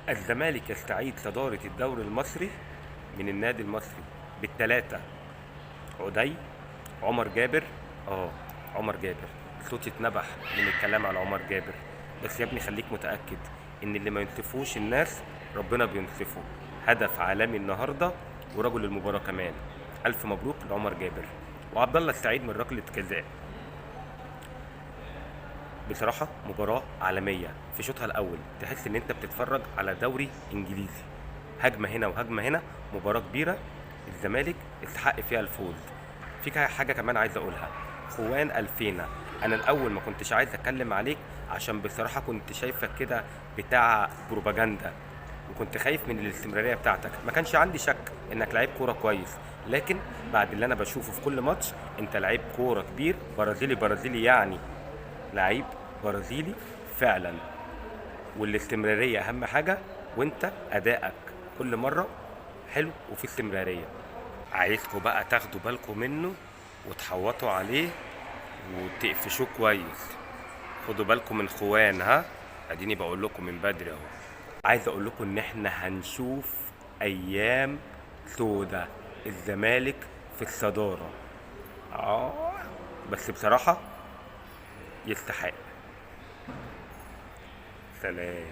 الزمالك يستعيد صدارة الدوري المصري من النادي المصري بالثلاثة، عدي، عمر جابر. عمر جابر صوتي اتنبح من الكلام على عمر جابر، بس يا ابني خليك متأكد ان اللي ما ينصفوش الناس ربنا بينصفه. هدف عالمي النهارده ورجل المباراة كمان. ألف مبروك لعمر جابر. وعبد الله السعيد من ركلة جزاء. بصراحة مباراة عالمية في شوطها الأول، تحس إن أنت بتتفرج على دوري إنجليزي، هجمة هنا وهجمة هنا، مباراة كبيرة الزمالك استحق فيها الفوز. في حاجة كمان عايز أقولها، خوان ألفينا، أنا الأول ما كنتش عايز أتكلم عليك عشان بصراحة كنت شايفك كده بتاع بروباجندا، وكنت خايف من الاستمرارية بتاعتك، ما كانش عندي شك إنك لعيب كورة كويس، لكن بعد اللي أنا بشوفه في كل ماتش أنت لعيب كورة كبير، برازيلي برازيلي يعني، لعيب برازيلي فعلا، والاستمرارية أهم حاجة، وأنت أدائك كل مرة حلو وفي استمرارية. عايزكوا بقى تاخدوا بالكم منه وتحوطوا عليه وتقفشوه كويس. خدوا بالكم من خوان، ها اديني بقول لكم من بدري اهو. عايز اقول لكم ان احنا هنشوف ايام سودة، الزمالك في الصدارة. بس بصراحة يستحق. سلام.